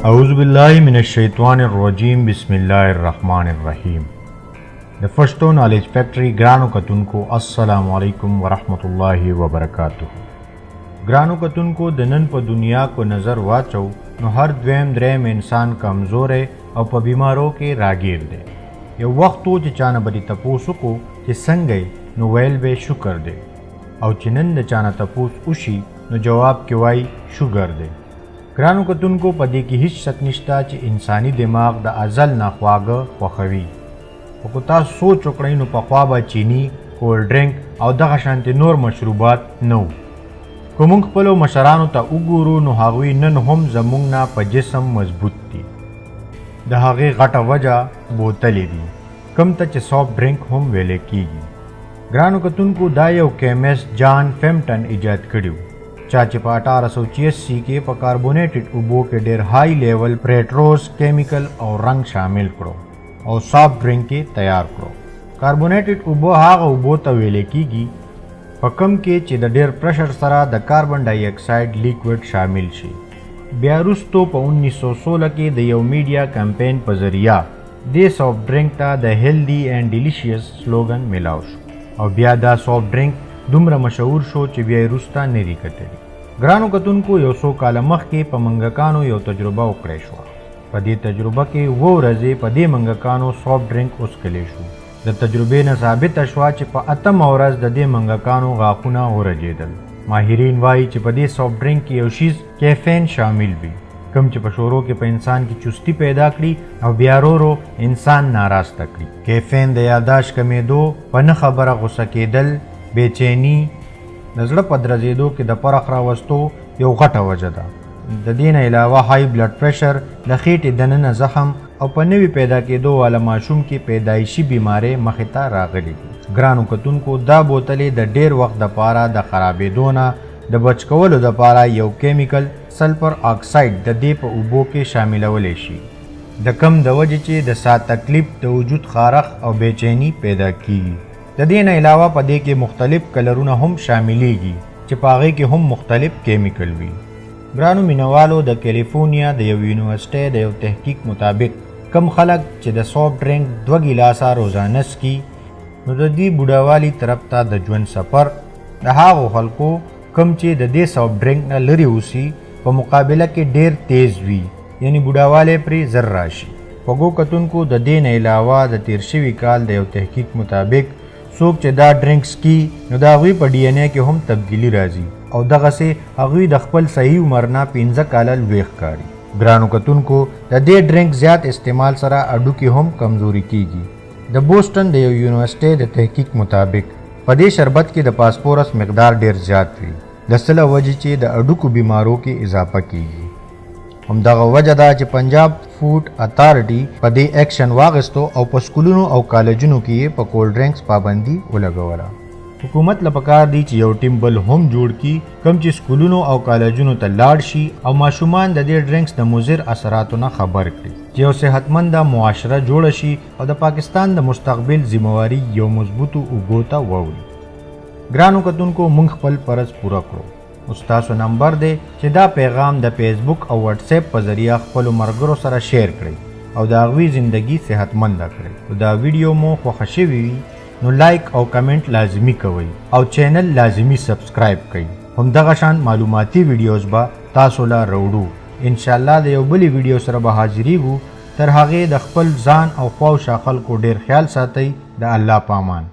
اعوذ بالله من الشیطان الرجیم، بسم الله الرحمن الرحیم. د پښتو نالج فیکټری ګرانو کتونکو، السلام علیکم ورحمت الله وبرکاته. ګرانو کتونکو، د نن په دنیا کو نظر واچو نو هر دویم دریم انسان کمزوری او په بیمارو کې راګیر دی. یو وخت و چې چانه به دې تپوس وکړو چې څنګه یې، نو ویل به شکر دی، او چې نن د چانه تپوس وشي نو جواب کې وایي شوګر دی. ګرانو کتونکو، په دې کې هیڅ شک نشته چې انساني دماغ د ازل نه خواږه خوښوي، خو که تاسو سوچ وکړئ نو پخوا به چیني، کولډ ډرنک او دغه شانتې نور مشروبات نه وو. که موږ خپلو مشرانو ته وګورو نو هغوی نن هم زموږ نه په جسم مضبوط دي. د هغې غټه وجه بوتلې دي، کوم ته چې سافټ ډرنک هم ویلی کیږي. ګرانو کتونکو، دا یو کیمسټ جان فیمټن ایجاد کړی و، چا چې په 1886 کې په کاربونیټډ اوبو کې ډیر های لیول پریټروز کیمیکل او رنګ شامل کړو او سافټ ډرنک یې تیار کړو. کاربونیټډ اوبه هغه اوبو ته ویل کیږي په کوم کې چې د ډیر پرشر سره د کاربن ډای اکساید لیکوډ شامل شي. بیا وروسته په 1916 کې د یو میډیا کمپاین په ذریعه دې سافټ ډرنک ته د هیلدي اینډ ډیلیشیس سلوګن ملاو شو او بیا دا سافټ ډرنک دومره مشهور شو چې بیا یې وروسته نه دي کتلي. ګرانو کتونکو، یو څو کاله مخکې په منګکانو یو تجربه وکړی شوه. په دې تجربه کې 7 ورځې په دې منګکانو سافټ ډرنک وڅکلی شو. د تجربې نه ثابته شوه چې په اتمه ورځ د دې منګکانو غاښونه ورژېدل. ماهرین وایي چې په دې سافټ ډرنک کې یو شیز کیفین شامل وي، کوم چې په شروع کې په انسان کې چستی پیدا کړي او بیا ورو ورو انسان ناراسته کړي. کیفین د یاداشت کمېدو، په نه خبره غوسه کېدل، بېچیني، د زړه په درزېدو کې د پرخ راوستو یو غټه وجه ده. د دې نه علاوه های بلډ پریشر، د خېټې دننه زخم او په نوي پیدا کېدو والا ماشوم کې پیدایشي بیمارۍ مخې ته راغلي دي. ګرانو کتونکو، دا بوتلې د ډیر وخت دپاره د خرابېدو نه د بچ کولو دپاره یو کیمیکل سلفر اکساید د دې په اوبو کې شاملولی شي، د کم د وجې چې د ساه تکلیف، د وجود خارښ او بېچیني پیدا کیږي. د دې نه علاوه په دې کې مختلف کلرونه هم شاملیږي چې په هغې کې هم مختلف کیمیکل وي. ګرانو مینوالو، د کیلیفورنیا د یو یونیورسټۍ د یو تحقیق مطابق، کم خلک چې د سافټ ډرنک 2 ګیلاسه روزانه څکي نو د دې بوډاوالي طرف ته د ژوند سفر د هغو خلکو کوم چې د دې سافټ ډرنک نه لرې اوسي په مقابله کې ډیر تیز وي، یعنی بوډاوالی پرې زر راشي. خوږو کتونکو، د دې نه علاوه د تیر شوي کال د یو تحقیق مطابق، څوک چې دا ډرنک څکي نو د هغوی په ډي این ای کې هم تبدیلي راځي او دغسې هغوی د خپل صحیح عمر نه 5 کاله لوی ښکاري. ګرانو کتونکو، د دې ډرنک زیات استعمال سره هډوکي هم کمزوري کیږي. د بوسټن د یو یونیورسټۍ د تحقیق مطابق، په دې شربت کې د فاسفورس مقدار ډیر زیات وي، د څه له وجې چې د هډوکو بیمارو کې اضافه کیږي. همدغه وجه ده چې پنجاب فوډ اتارټي په دې اکشن واغستو او په سکولونو او کالجونو کې یې په کولډ ډرنکس پابندي ولګوله. حکومت له پکار دی چې یو ټیم بل هم جوړ کړي، کوم چې سکولونو او کالجونو ته لاړ شي او ماشومان د دې ډرنکس د مضر اثراتو نه خبر کړي، چې یو صحتمنده معاشره جوړه شي او د پاکستان د مستقبل ذمہواري یو مضبوطو اوږو ته ووړي. ګرانو کتونکو، موږ خپل فرض پوره کړو. اوس ستاسو نمبر دی چې دا پیغام د فیسبوک او واتس اپ په ذریعه خپلو ملګرو سره شیر کړئ او د هغوی زندگی صحتمنده کړئ. که دا ویډیو مو خوښه شوې وي نو لایک او کمنټ لازمي کوئ او چینل لازمي سبسکرایب کړئ. همدغه شان معلوماتي ویډیوز به تاسو له راوړو. انشاءالله د یو بلې ویډیو سره به حاضریږو. تر هغې د خپل ځان او خواوشا خلکو ډیر خیال ساتئ. د الله په امان.